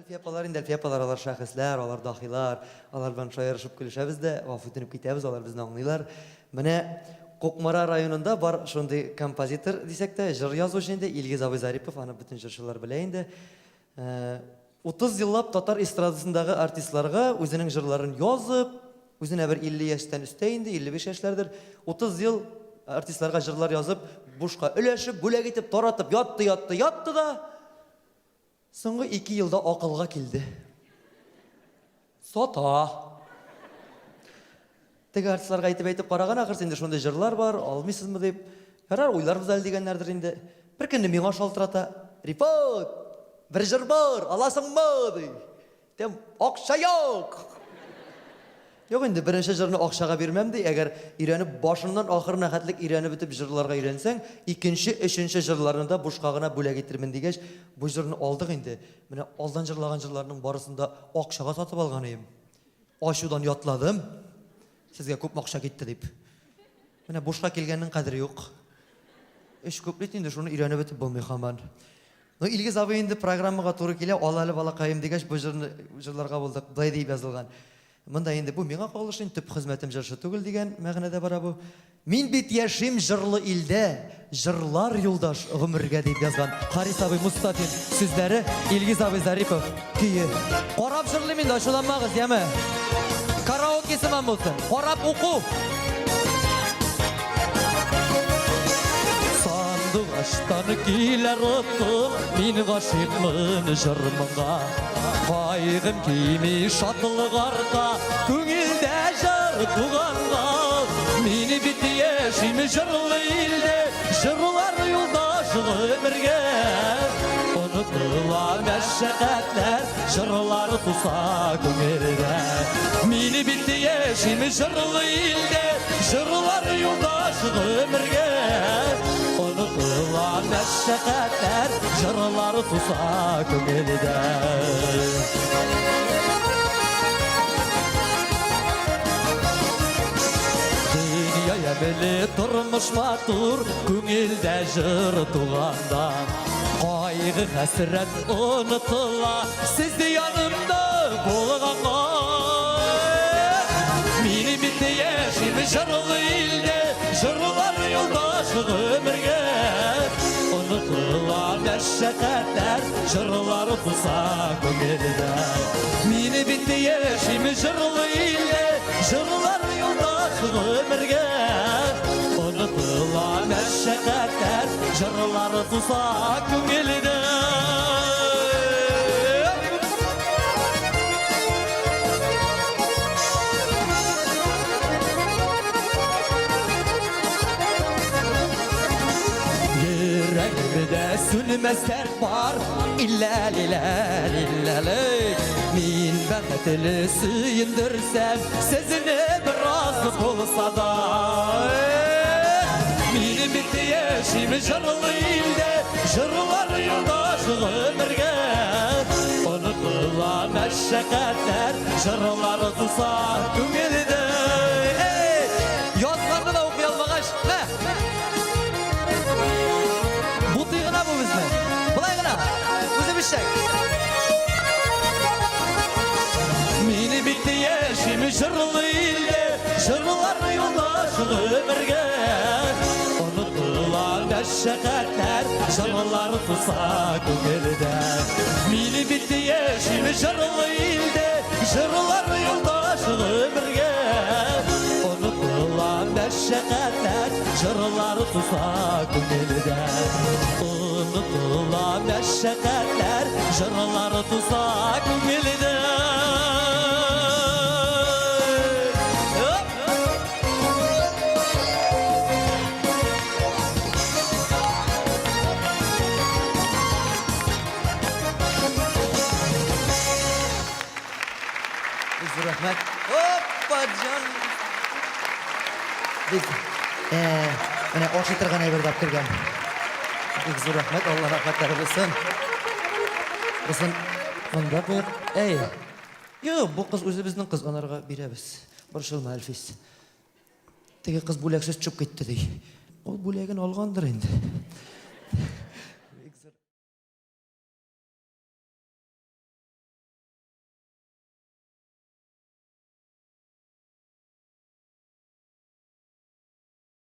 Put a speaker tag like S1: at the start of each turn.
S1: Әлфия апалар инде, Әлфия апалар алар шәхесләр, алар дахилар. Алар белән шаярышып көлешәбез дә, гафу үтенеп китәбез, алар безне аңлыйлар. Менә Кукмара районында бар шундый композитор дисәк тә, җыр язучы инде Илгиз абый Зарипов, аны бөтен җырчылар белә инде. 30 еллап татар эстрадасындагы артистларга үзенең җырларын язып, үзенә бер 50 яшьтән өстә инде, 55 яшьләрдер, 30 ел артистларга җырлар язып, бушка өләшеп, бүләк итеп, таратып ятты, ятты, ятты да, соңгы ике елда акылга килде. Сата. Теге артистларга әйтеп-әйтеп караган ахырсы инде шундый җырлар бар, алмыйсызмы дип. Ярар, уйларбыз әле дигәннәрдер инде. Бер көнне миңа шалтырата. Рифат, бер җыр бар, аласыңмы? ди. Тем, акча юк! Юк инде, беренче җырны акчага бирмәм ди, әгәр өйрәнеп, башыннан ахырына хәтлек өйрәнеп бетеп җырларга өйрәнсәң, икенче, өченче җырларны да бушка гына бүләк итермен дигәч, бу җырны алдык инде. Менә алдан җырлаган җырларның барысын да акчага сатып алган ием. Ачудан ятладым. Сезгә күпме акча китте дип. Менә бушка килгәннең кадере юк. Эш күп бит инде, шуны өйрәнеп бетеп булмый һаман. Ну, Илгиз абый инде программага туры килә, ал әле балакаем дигәч, бу җырны җырларга булдык. Былай дип язылган. Монда инде бу миңа кагылышы, инде төп хезмәтем җырчы түгел дигән мәгънәдә бара бу. Мин бит яшим җырлы илдә, җырлар юлдаш гомергә дип язган Харис абый Мустафин сүзләре, Илгиз абый Зарипов көе. Карап җырлыйм инде, ачуланмагыз, яме. Караоке сыман булсын. Карап уку. Сандугачтан килә ротым, мин гашыйкмын җыр-моңга. Кайгым кими, шатлык арта, күңелдә җыр туганга. Мин бит яшим җырлы илдә, җырлар юлдаш гомергә. Онытыла мәшәкатьләр, җырлар туса күңелдә. Мин бит яшим җырлы илдә, җырлар юлдаш гомергә. Онытыла мәшәкатьләр, җырлар туса күңелдә. Дөнья ямьле, тормыш матур, күңелдә җыр туганда. Кайгы хәсрәт онытыла, сез янымда булганга. Мин бит яшим җырлы илдә, җырлар юлдаш гомергә. Онытыла мәшәкатьләр, җырлар туса күңелдә. Мин бит яшим җырлы илдә, җырлар юлдаш гомергә. Онытыла мәшәкатьләр, җырлар туса күңелдә. Йөрәгемдә сүнмәс дәрт бар, иллә-лилә-лиллә-лей. Мин бәхетле сөендерсәм, сезне бераз булса да. Мин бит яшим җырлы илдә, җырлар юлдаш гомергә. Онытыла мәшәкатьләр, җырлар туса күңелдә. Эй, язларны да укый алмагач, мә! Бутый гына бу безне. Болай гына. Үзебезчә. Мин бит яшим җырлы илдә, җырлар юлдаш гомергә. Онытыла мәшәкатьләр, җырлар туса күңелдә. Мин бит яшим җырлы илдә, җырлар юлдаш гомергә. Онытыла мәшәкатьләр, җырлар туса күңелдә. Онытыла мәшәкатьләр, җырлар туса күңелдә. Бик зур рәхмәт. Опа, җан. Бик, э, менә ашый торган әйбер дә кергән. Бик зур рәхмәт, Алла рәхмәтләре булсын. Булсын. Монда куеп. Әй. Юк, бу кыз үзебезнең кыз, анарга бирәбез. Борчылма, Әлфис. Теге кыз бүләксез төшеп китте, ди. Ул бүләген алгандыр инде.